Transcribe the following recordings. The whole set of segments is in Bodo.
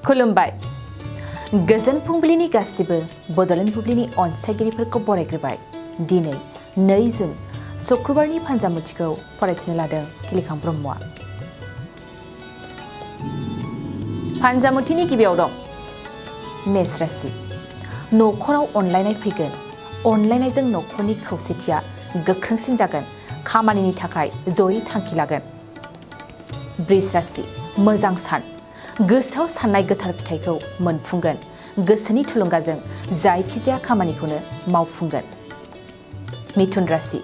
खुलुमबाय गोजोन फुंबिलिनि गासिबो बड'लेण्ड बुब्लिनि अनसायगिरिफोरखौ बरायग्रोबाय दिनै 2 जुन शुक्रबारनि फानजामुथिखौ फरायथिनो लादों खिलिखां ब्रह्मआ फानजामुथिनि गिबियाव दं मेष राशि न'खराव अनलायनाय फैगोन अनलायनायजों न'खरनि खौसेथिया गोख्रोंसिन जागोन खामानिनि थाखाय जयै थांखि लागोन वृष राशि मोजां सान गोसोआव साननाय गोथार फिथाइखौ मोनफुंगोन गोसोनि थुलुंगाजों जायखिजाया खामानिखौनो मावफुंगोन मिथुन राशि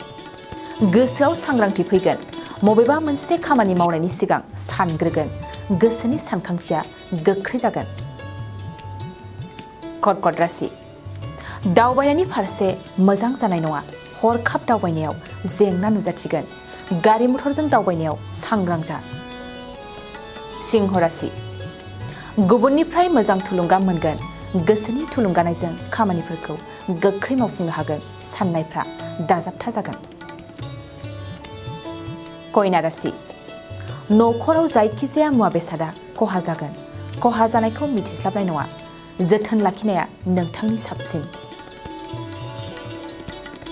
गोसोआव सांग्रांथि फैगोन बबेबा मोनसे खामानि मावनायनि सिगां सानग्रोगोन गोसोनि सानखांथिया गोख्रै जागोन कर्कट राशि दावबायनायनि फारसे मोजां जानाय नङा हरखाब दावबायनायाव जेंना नुजाथिगोन गारि मथरजों दावबायनायाव सांग्रां जा सिंह राशि गुबुननिफ्राय मोजां थुलुंगा मोनगोन गोसोनि थुलुंगानायजों खामानिफोरखौ गोख्रै मावफुंनो हागोन साननायफ्रा दाजाबथा जागोन कन्या राशि न'खराव जायखिजाया मुवा बेसादा खहा जागोन खहा जानायखौ मिथिस्लाबनाय नङा जोथोन लाखिनाया नोंथांनि साबसिन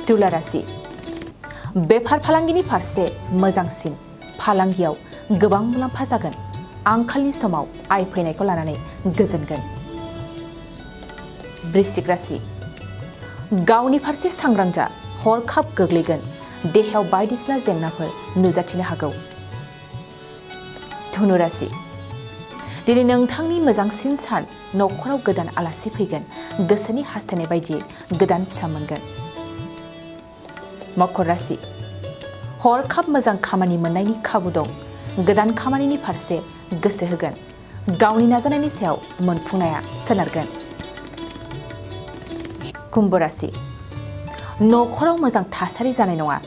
तुला राशि बेफार फालांगिनि फारसे मोजांसिन फालांगियाव गोबां मुलाम्फा जागोन आंखालनि समाव आय फैनायखौ लानानै गोजोनगोन वृश्चिक राशि गावनि फारसे सांग्रां जा हरखाब गोग्लैगोन देहायाव बायदिसिना जेंनाफोर नुजाथिनो हागौ धनु राशि दिनै नोंथांनि मोजांसिन सान न'खराव गोदान आलासि फैगोन गोसोनि हास्थायनाय बायदियै गोदान फिसा मोनगोन मकर राशि हरखाब मोजां खामानि मोननायनि खाबु दं गोदान खामानिनि फारसे गोसो होगोन गावनि नाजानायनि सायाव मोनफुंनाया सोनारगोन कुम्भ राशि न'खराव मोजां थासारि जानाय नङा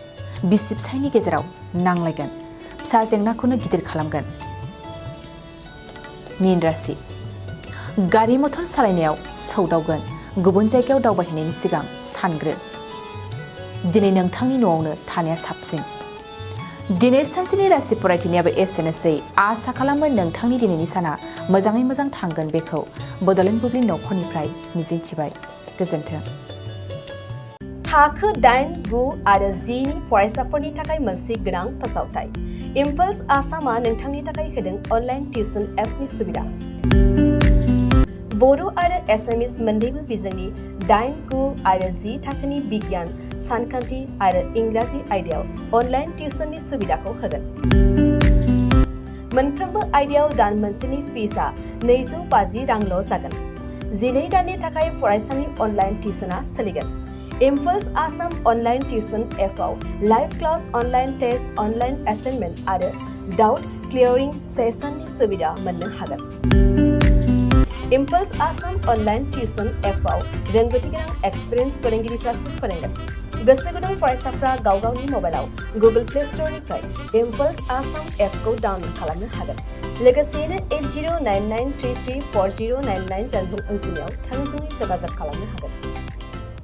बिसि फिसायनि गेजेराव नांलायगोन फिसा जेंनाखौनो गिदिर खालामगोन मीन राशि गारि मथर सालायनायाव सौदावगोन गुबुन जायगायाव दावबायहैनायनि सिगां सानग्रो दिनै नोंथांनि न'आवनो थानाया साबसिन दिनै सानसेनि राशि फरायथिनायाबो एसेनोसै आसा खालामो नोंथांनि दिनैनि साना मोजाङै मोजां थांगोन बेखौ बड'लेण्ड बुब्लि न'खरनिफ्राय मिजिंथिबाय गोजोन्थों थाखो 8, 9 आरो 10 नि फरायसाफोरनि थाखाय मोनसे गोनां फोसावथाय इम्पल्स आसामआ नोंथांनि थाखाय होदों अनलाइन टिउसन एप्सनि सुबिदा बर' आरो एसामिस मोन्नैबो बिजोंनि 8, 9 आरो 10 थाखोनि बिगियान सानखान्थि आरो इंराजि आयदायाव अनलाइन टिउसननि सुबिदाखौ होगोन मोनफ्रोमबो आयदायाव दान मोनसेनि फिसआ 250 रांल' जागोन 12 दाननि थाखाय फरायसानि अनलाइन टिउसनआ सोलिगोन इम्पल्स आसाम अनलाइन टिउसन एपआव live class online test online assignment आरो डाउट क्लियरिं सेसननि सुबिदा मोननो हागोन इम्पल्स आसाम अनलाइन टिउसन एपआव रोंगौथि गोनां एक्सपिरियेन्स फोरोंगिरिफ्रासो फोरोंगोन गोसो गुदुं फरायसाफ्रा गाव गावनि मबाइलाव गुगल प्ले स्ट'रनिफ्राय इम्पल्स आसाम एपखौ डाउनल'ड खालामनो हागोन लोगोसेयैनो 8099334099 जानबुं अनजिमायाव थोंजोङै जगाजग खालामनो हागोन